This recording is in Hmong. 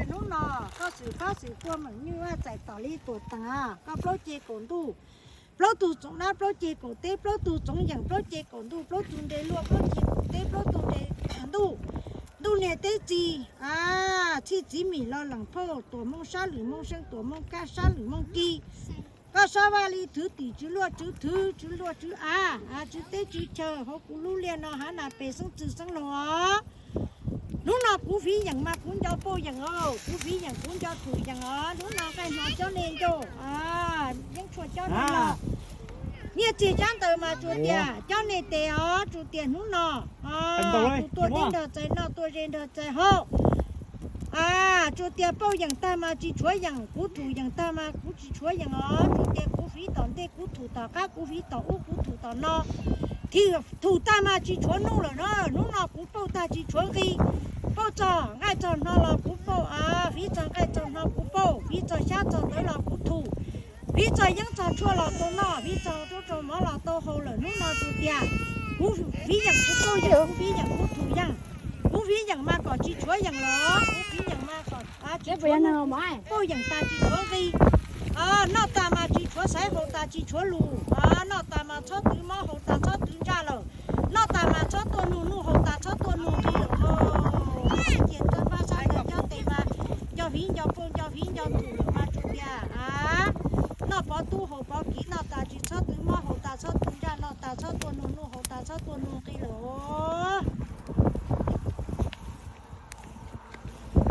Hnub no koj xwm fab xwm fua meem nyuj vaj txais tom li tuam teem, koj plaub ceg kaum ntuj, plaub tug txoov nab plaub ceg kaum teb, plaub tug txoov yeem plaub ceg kaum ntuj, plaub tug nres luaj plaub ceg kaum teb, plaub tug nres ntuj, ntuj niag teb txiv, txhij txiv mim lo lees phauj, tuam mooj sab lwm mooj seej, tuam mooj kab sab lwm mooj ki. Koj sab vaj li thwv tim tswv luaj tswv thwv, tswv luaj tswv av, tswv teb tswv chaw hauv kuv lub liaj no hav nas pes xeeb txwg xeeb laug os. Hnub no kuv fiv yeem mas kuv nco pauj yeem os, kuv fiv yeem kuv nco thum yeem os. Hnub no nqaij hno cob nej ncauj, yeeb tshuaj cob nej los. Nyiaj txiag tsab ntawv mas tsuas tias cob nej tes os, tsuas tias hnub no tus tuaj deb nrog txais noj, tuaj ze nrog txais haus. Tsuas tias pauj yeem tag mas tsis tshuav yeem, kuv thum yeem tag mas kuv tsis tshuav yeem os. Tsuas tias kuv fiv tom ntej kuv thum tom qab, kuv fiv tom ub kuv thum tom no. Thum tag mas tsis tshuav nuj lawm na, hnub no kuv pauj tag tsis tshuav nqi. Pauj txog nqaij txog hno los kuv pauj, fiv txog nqaij txog hno kuv pauj, fiv txog xyab txog ntawv los kuv thum, fiv txog yeeb txog tshuaj los tau noj, fiv txog rau rau mov los tau haus lawm. Hnub no tsuas tias kuv fiv yeem kuv pauj yeem, kuv fiv yeem kuv thum yeem. Kuv fiv yeem mas kom tsis tshuav yeem los, kuv fiv yeem mas kom tsis tshuav nuj, pauj yeem tas tsis tshuav nqi. Noj tas mas tsis tshuav xaiv, haus tas tsis tshuav lus. Noj tas mas txhob twv mob, haus tas txhob twv ntsaj lawm. Noj tas mas txhob tuaj nug nuj, haus tas txhob tuaj nug nqi lawm. Cia txawb pab sab ntawd cob tes mas nco fiv nco pauj nco fiv nco thum lawm mas tsuas tias noj pov tub haus pov kiv, noj tas tsis txhob twv mob, haus tas txhob twv ntsaj, noj tas txhob tuaj nug nuj, haus tas txhob tuaj nug nqi lawm.